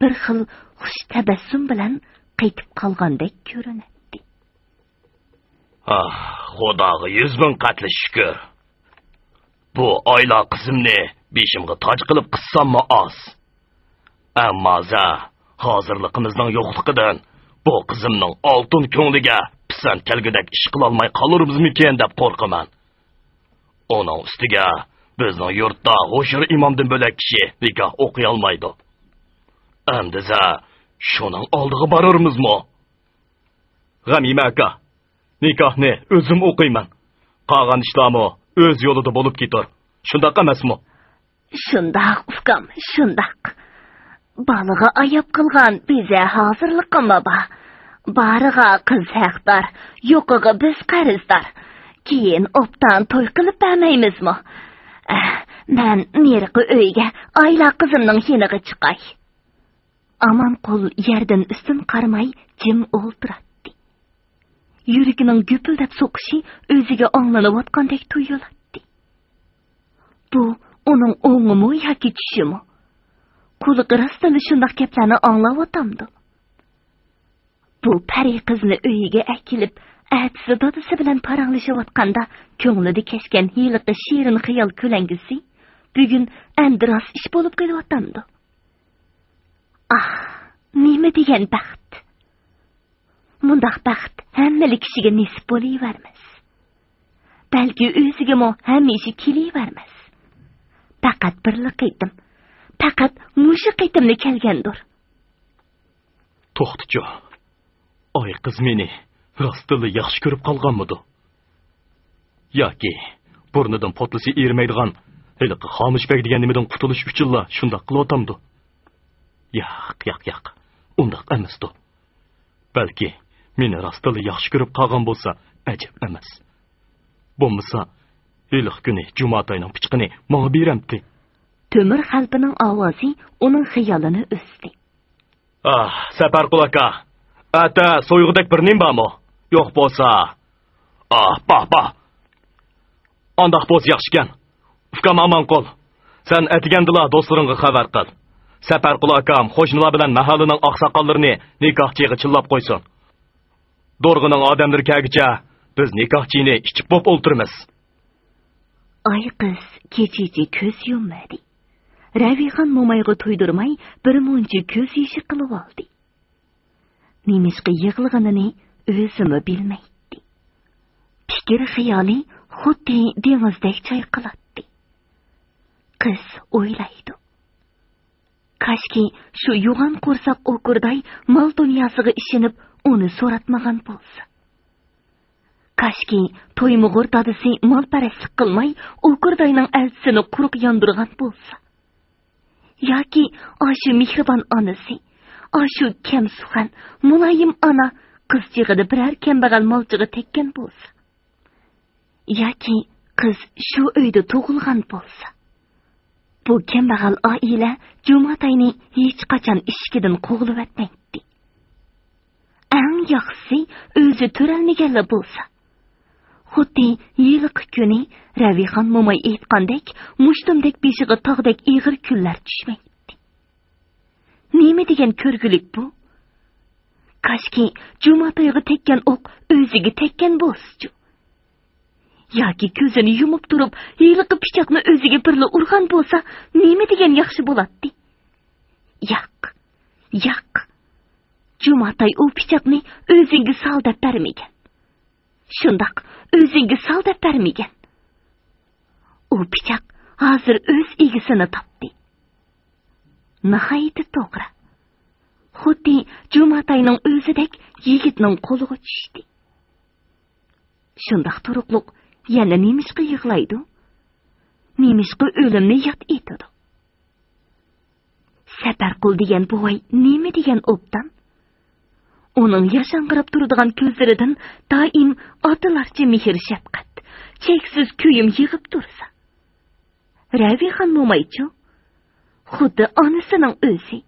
بىر خىل خۇش تەبەسسۇم بىلەن قېتىپ قالغاندەك كۆرۈنەتتى. ئاھ، خۇداغا يۈز مىڭ قەتلى شۈكۈر. بۇ ئايلا قىزىمنى بېشىمغا تاج قىلىپ قىسساممۇ ئاز. ئەمما زە، ھازىرلىقىمىزنىڭ يوقلۇقىدىن بۇ قىزىمنىڭ ئالتۇن كۆڭلىگە پىسەنت كەلگۈدەك ئىش قىلالماي قالۇرمىزمىكىن دەپ قورقىمەن. ئۇنىڭ ئۈستىگە بىزنىڭ يۇرتتا ھوشيار ئىمامدىن بۆلەك كىشى نىكاھ ئوقۇيالمايدۇ. ئەمدى زە، شۇنىڭ ئالدىغا بارۇرمىزمۇ؟ غەنىيمە ئاكا، نىكاھنى ئۆزۈم ئوقۇيمەن. قالغان ئىشلارمۇ ئۆز يولىدا بولۇپ كېتۇر. شۇنداق ئەمەسمۇ؟ شۇنداق، ئۇكام، شۇنداق. بالىغا ئاياپ قىلغان بېزە ھازىرلىقىممۇ بار. بارىغا قىز ھەقدار، يوقىغا بىز قەرزدار. كېيىن ئوبدان توي قىلىپ بەرمەيمىزمۇ؟ ئەھ، مەن نېرىقى ئۆيگە ئايلا قىزىمنىڭ يېنىغا چىقاي. ئامانقۇل يەردىن ئۈستۈن قارىماي جىم ئولتۇراتتى. يۈرىكىنىڭ گۈپۈلدەپ سوقۇشى ئۆزىگە ئاڭلىنىۋاتقاندەك تۇيۇلاتتى. بۇ ئۇنىڭ ئوڭىمۇ ياكى چۈشىمۇ؟ قۇلىقى راستتىنلا شۇنداق گەپلەرنى ئاڭلاۋاتامدۇ؟ بۇ پەرى قىزنى ئۆيىگە ئەكېلىپ، ئەتىسى دادىسى بىلەن پاراڭلىشىۋاتقاندا كۆڭلىدە كەچكەن ھېلىقى شېرىن خىيال كۆلەڭگىسى بۈگۈن ئەمدى راست ئىش بولۇپ قېلىۋاتامدۇ؟ ئاھ، نېمە دېگەن بەخت! مۇنداق بەخت ھەممىلا كىشىگە نېسىپ بولۇۋەرمەس. بەلكى ئۆزىگىمۇ ھەمىشە كېلىۋەرمەس. پەقەت بىرلا قېتىم، پەقەت مۇشۇ قېتىملا كەلگەندۇر. توختىچۇ، ئاي قىز مېنى راستتىنلا ياخشى كۆرۈپ قالغانمىدۇ؟ ياكى بۇرنىدىن پوتلىسى ئېرىمەيدىغان ھېلىقى خامۇش بەگ دېگەن نېمىدىن قۇتۇلۇش ئۈچۈنلا شۇنداق قىلىۋاتامدۇ؟ ياق، ياق، ياق، ئۇنداق ئەمەستۇ. بەلكى مېنى راستتىنلا ياخشى كۆرۈپ قالغان بولسا ئەجەب ئەمەس. بولمىسا ھېلىقى كۈنى جۇماتاينىڭ پىچىقىنى ماڭا بېرەمتى. تۆمۈر خەلپىنىڭ ئاۋازى ئۇنىڭ خىيالىنى ئۈزدى. ئاھ، سەپەرقۇل ئاكا، ئەتە سويغۇدەك بىر نېمە بارمۇ؟ يوق بولسا. ئاھ، باھ، باھ. ئانداق بولسا ياخشىكەن. ئۇكام ئامانقۇل، سەن ئەتىگەندىلا دوستلىرىڭغا خەۋەر قىل. سەپەرقۇل ئاكام قوشنىلار بىلەن مەھەللىنىڭ ئاقساقاللىرىنى نىكاھچىغا چىللاپ قويسۇن. دورغىنىڭ ئادەملىرى كەلگۈچە بىز نىكاھچىنى ئىچىپ بوپ ئولتۇرىمىز. ئايقىز كېچىچە كۆز يۇممىدى. رەۋىخان مومايغا تۇيدۇرماي بىر مۇنچە كۆز يېشى قىلىۋالدى. نېمىشقا يىغلىغىنىنى ئۆزىمۇ بىلمەيتتى. پىكىر خىيالى خۇددى دېڭىزدەك چايقىلاتتى. قىز ئويلايدۇ. كاشكى شۇ يوغان قورساق ئوكۇرداي مال دۇنياسىغا ئىشىنىپ ئۇنى سوراتمىغان بولسا. كاشكى تويمۇغۇر دادىسى مالپەرەسلىك قىلماي ئوكۇرداينىڭ ئەلچىسىنى قۇرۇق ياندۇرغان بولسا. ياكى ئاشۇ مېھرىبان ئانىسى، ئاشۇ كەمسۇخان، مۇلايىم ئانا قىز چېغىدا بىرەر كەمبەغەل مالچىغا تەگكەن بولسا. ياكى قىز شۇ ئۆيدە تۇغۇلغان بولسا. بۇ كەمبەغەل ئائىلە جۇماتاينى ھېچقاچان ئىشىكىدىن قوغلىۋەتمەيتتى. ئەڭ ياخشىسى ئۆزى تۆرەلمىگەنلا بولسا. خۇددى ھېلىقى كۈنى رەۋىخان موماي ئېيتقاندەك، مۇشتۇمدەك بېشىغا تاغدەك ئېغىر كۈنلەر چۈشمەيتتى. نېمە دېگەن كۆرگۈلۈك بۇ؟ كاشكى جۇماتايغا تەگكەن ئوق ئۆزىگە تەگكەن بولسىچۇ؟ ياكى كۆزىنى يۇمۇپ تۇرۇپ، ھېلىقى پىچاقنى ئۆزىگە بىرلا ئۇرغان بولسا، نېمە دېگەن ياخشى بولاتتى؟ ياق، ياق. جۇماتاي ئۇ پىچاقنى ئۆزۈڭگە سال دەپ بەرمىگەن. شۇنداق، ئۆزۈڭگە سال دەپ بەرمىگەن. ئۇ پىچاق ھازىر ئۆز ئىگىسىنى تاپتى. ناھايىتى توغرا. خۇددى جۇماتاينىڭ ئۆزىدەك يىگىتنىڭ قولىغا چۈشتى. شۇنداق تۇرۇقلۇق يەنە نېمىشقا يىغلايدۇ؟ نېمىشقا ئۆلۈمنى ياد ئېتىدۇ؟ سەپەرقۇل دېگەن بوۋاي نېمە دېگەن ئوبدان؟ ئۇنىڭ ياشاڭغىراپ تۇرىدىغان كۆزلىرىدىن دائىم ئاتىلارچە مېھىر-شەپقەت، چەكسىز كۆيۈم يېغىپ تۇرسا. رەۋىخان مومايچۇ؟ خۇددى ئانىسىنىڭ ئۆزى.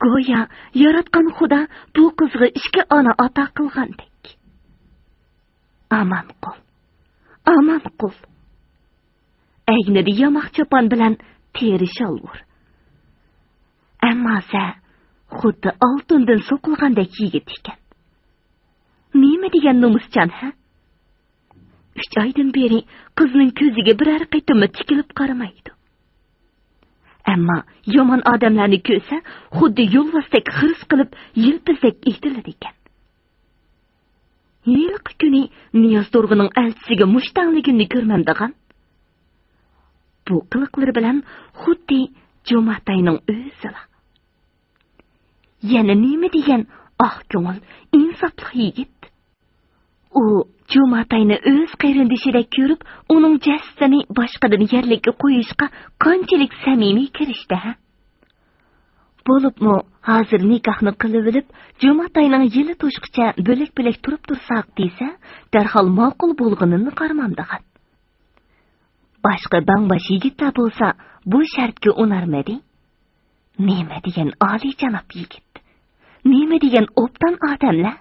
گويا ياراتقان خۇدا بۇ قىزغا ئىككى ئانا ئاتا قىلغاندەك. ئامانقۇل، ئامانقۇل. ئەگنىدە ياماق چاپان بىلەن تېرە شالۋۇر. ئەمما سە خۇددى ئالتۇندىن سوقۇلغاندەك يىگىت ئىكەن. نېمە دېگەن نومۇسچان، ھە؟ ئۈچ ئايدىن بېرى قىزنىڭ كۆزىگە بىرەر قېتىممۇ تىكىلىپ قارىمايدۇ. ئەمما يامان ئادەملەرنى كۆرسە، خۇددى يولۋاستەك خىرىس قىلىپ، يىلپىزدەك ئېتىلىدىكەن. ھېلىقى كۈنى نىياز تورغىنىڭ ئەلچىسىگە مۇشتەڭلىگىنىنى كۆرمەمدىغان؟ بۇ قىلىقلىرى بىلەن خۇددى جۇماتاينىڭ ئۆزىلا. يەنە نېمە دېگەن ئاق كۆڭۈل، ئىنساپلىق يىگىت! ئۇ جۇماتاينى ئۆز قېرىندىشىدەك كۆرۈپ، ئۇنىڭ جەسىتىنى باشقىدىن يەرلىككە قويۇشقا قانچىلىك سەمىمىي كىرىشتى، ھە؟ بولۇپمۇ ھازىر نىكاھنى قىلىۋېلىپ، جۇماتاينىڭ يىلى توشقىچە بۆلەك-بۆلەك تۇرۇپ تۇرساق دېسە، دەرھال ماقۇل بولغىنىنى قارىمامدىغان. باشقا بەڭباش يىگىتلەر بولسا بۇ شەرتكە ئۇنارمىدى. نېمە دېگەن ئالىيجاناب يىگىت! نېمە دېگەن ئوبدان ئادەملەر!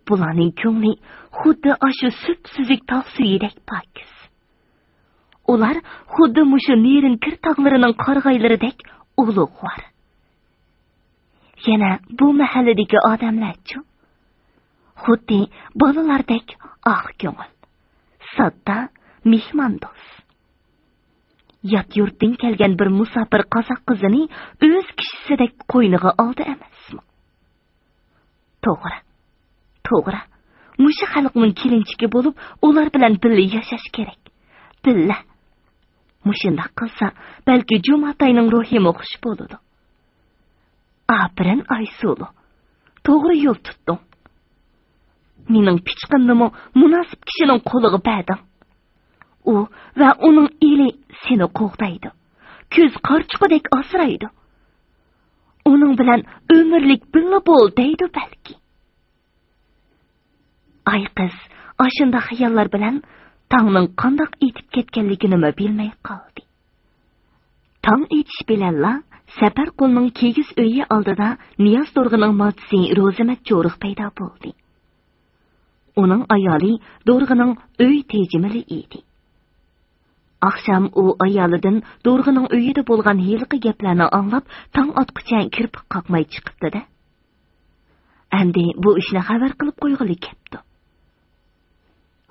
بۇلارنىڭ كۆڭلى خۇددى ئاشۇ سۈپسۈزۈك تاغ سۈيىدەك پاكىز. ئۇلار خۇددى مۇشۇ نېرىن كىر تاغلىرىنىڭ قارىغايلىرىدەك ئۇلۇغۋار. يەنە بۇ مەھەللىدىكى ئادەملەرچۇ؟ خۇددى بالىلاردەك ئاق كۆڭۈل، ساددا، مېھماندوست. يات يۇرتتىن كەلگەن بىر مۇساپىر قازاق قىزىنى ئۆز كىشىسىدەك قوينىغا ئالدى ئەمەسمۇ؟ توغرا، توغرا. مۇشۇ خەلقنىڭ كېلىنچىكى بولۇپ، ئۇلار بىلەن بىللە ياشاش كېرەك. بىللە. مۇشۇنداق قىلسا، بەلكى جۇماتاينىڭ روھىمۇ خۇش بولىدۇ. ئاپىرىن، ئايسۇلۇ. توغرا يول تۇتتۇڭ. مېنىڭ پىچىقىمنىمۇ مۇناسىپ كىشىنىڭ قولىغا بەردىڭ. ئۇ ۋە ئۇنىڭ ئېلى سېنى قوغدايدۇ. كۆز قارىچۇقىدەك ئاسرايدۇ. ئۇنىڭ بىلەن ئۆمۈرلۈك بىللە بول دەيدۇ بەلكى. ئايقىز ئاشۇنداق خىياللار بىلەن تاڭنىڭ قانداق ئېتىپ كەتكەنلىكىنىمۇ بىلمەي قالدى. تاڭ ئېتىش بىلەنلا سەپەرقۇلنىڭ كىگىز ئۆيى ئالدىدا نىياز تورغىنىڭ ماچىسى روزىمەت جورۇق پەيدا بولدى. ئۇنىڭ ئايالى دورغىنىڭ ئۆي تېجىمىلى ئىدى. ئاخشام ئۇ ئايالىدىن دورغىنىڭ ئۆيىدە بولغان ھېلىقى گەپلەرنى ئاڭلاپ، تاڭ ئاتقۇچە كىرپىك قاقماي چىقىپتۇ-دە. ئەمدى بۇ ئىشنى خەۋەر قىلىپ قويغىلى كەپتۇ.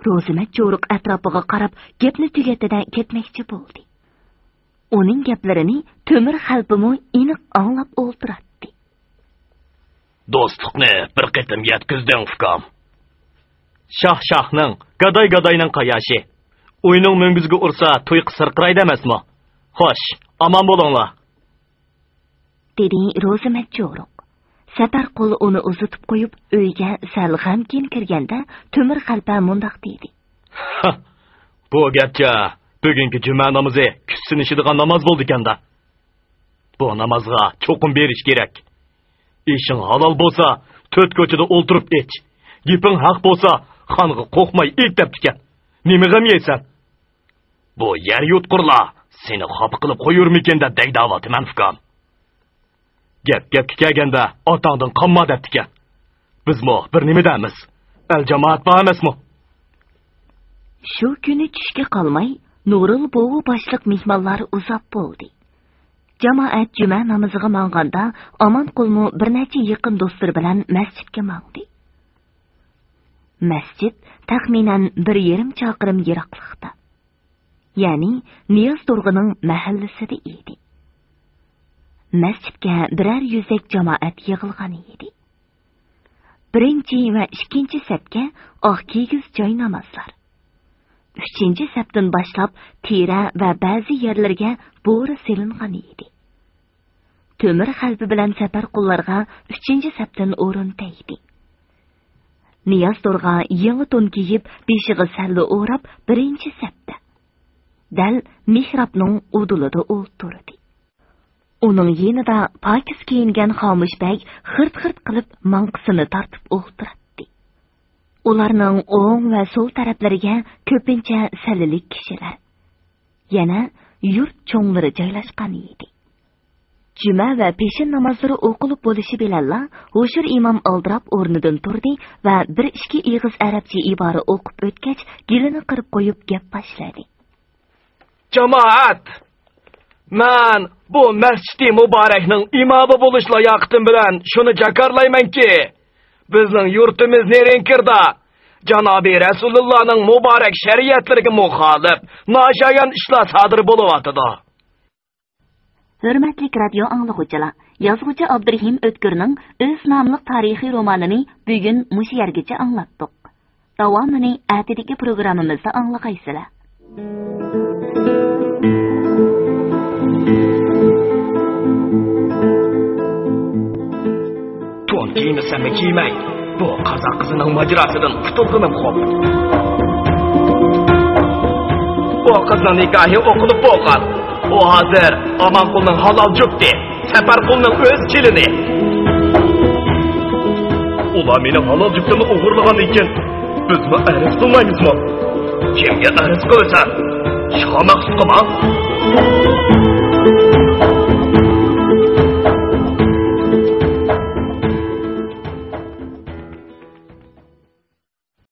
روزىمەت جورۇق ئەتراپىغا قاراپ گەپنى تۈگەتتى-دە كەتمەكچى بولدى. ئۇنىڭ گەپلىرىنى تۆمۈر خەلپىمۇ ئېنىق ئاڭلاپ ئولتۇراتتى. دوستلۇقنى بىر قېتىم يەتكۈزدۈڭ، ئۇكام. شاھ شاھنىڭ، گاداي گاداينىڭ قاياشى. ئۇينىڭ مۈڭگۈزىگە ئۇرسا، تۇيىقى سىرقىرايدۇ ئەمەسمۇ؟ خوش، ئامان بولۇڭلار. دېدى روزىمەت جورۇق. سەپەرقۇل ئۇنى ئۇزىتىپ قويۇپ، ئۆيگە سەل غەمكىن كىرگەندە، تۆمۈر خەلپە مۇنداق دېدى. بۇ گەرچە بۈگۈنكى جۈمە نامىزى كۈتسىنىشىدىغان ناماز بولدىكەن-دە. بۇ نامازغا چوقۇم بېرىش كېرەك. ئېشىڭ ھالال بولسا، تۆت كوچىدا ئولتۇرۇپ ئىچ. گېپىڭ ھەق بولسا، خانغا قورقماي ئېيت دەپتىكەن. نېمە غەم يەيسەن؟ بۇ يەر يۇتقۇرلار سېنى خاپا قىلىپ قويۇرمىكىن دەپ دەيدىۋاتىمەن، ئۇكام. گەپ گەپكە كەلگەندە، ئاتاڭدىن قالما دەپتىكەن. بىزمۇ بىر نېمە دەيمىز. ئەل جامائەت بار ئەمەسمۇ؟ شۇ كۈنى چۈشكە قالماي، نۇرۇل بوۋا باشلىق مېھمانلار ئۇزاپ بولدى. جامائەت جۈمە نامىزىغا ماڭغاندا، ئامانقۇلمۇ بىر نەچچە يېقىن دوستلىرى بىلەن مەسچىتكە ماڭدى. مەسچىت تەخمىنەن بىر يېرىم چاقىرىم يىراقلىقتا. يەنى نىياز تورغىنىڭ مەھەللىسىدە ئىدى. مەسچىتكە بىرەر يۈزدەك جامائەت يىغىلغان ئىدى. بىرىنچى ۋە ئىككىنچى سەپكە ئاق كىگىز جاينامازلار. ئۈچىنچى سەپتىن باشلاپ تېرە ۋە بەزى يەرلەرگە بورا سېلىنغان ئىدى. تۆمۈر خەلپە بىلەن سەپەرقۇللارغا ئۈچىنچى سەپتىن ئورۇن تەگدى. نىياز تورغا يېڭى تون كىيىپ، بېشىغا سەللە ئوراپ، بىرىنچى سەپتە، دەل مېھرابنىڭ ئۇدۇلىدا ئولتۇردى. ئۇنىڭ يېنىدا پاكىز كىيىنگەن خامۇش بەگ خىرت-خىرت قىلىپ ماڭقىسىنى تارتىپ ئولتۇراتتى. ئۇلارنىڭ ئوڭ ۋە سول تەرەپلىرىگە كۆپىنچە سەللىلىك كىشىلەر، يەنە يۇرت چوڭلىرى جايلاشقان ئىدى. جۈمە ۋە پېشىن نامازلىرى ئوقۇلۇپ بولۇشى بىلەنلا، ھوشۇر ئىمام ئالدىراپ ئورنىدىن تۇردى ۋە بىر ئىككى ئېغىز ئەرەبچە ئىبارە ئوقۇپ ئۆتكەچ، گېلىنى قىرىپ قويۇپ گەپ باشلىدى. جامائەت! مەن بۇ مەسچىتى مۇبارەكنىڭ ئىمامى بولۇش لاياقىتىم بىلەن شۇنى جاكارلايمەنكى، بىزنىڭ يۇرتىمىز نېرىنكىردا جانابى رەسۇلۇللانىڭ مۇبارەك شەرىئەتلىرىگە مۇخالىپ، ناشايان ئىشلار سادىر بولۇۋاتىدۇ. ھۆرمەتلىك رادىيو ئاڭلىغۇچىلار، يازغۇچى ئابدۇرېھىم ئۆتكۈرنىڭ ئۆز ناملىق تارىخىي رومانىنى بۈگۈن مۇشۇ يەرگىچە ئاڭلاتتۇق. داۋامىنى ئەتىدىكى پروگراممىمىزدا ئاڭلىغايسىلەر. تون كىيمىسەممۇ كىيمەي، بۇ قازاق قىزىنىڭ ماجىراسىدىن قۇتۇلغىنىم خوپ. بۇ قىزنىڭ نىكاھى ئوقۇلۇپ بولغان. ئۇ ھازىر ئامانقۇلنىڭ ھالال جۈپتى، سەپەرقۇلنىڭ ئۆز كېلىنى. ئۇلار مېنىڭ ھالال جۈپتۈمنى ئوغرىلىغاندىن كېيىن، بىزمۇ ئەرز قىلمايمىزمۇ؟ كىمگە ئەرز قىلىسەن؟ شامەخسۇتقىمۇ؟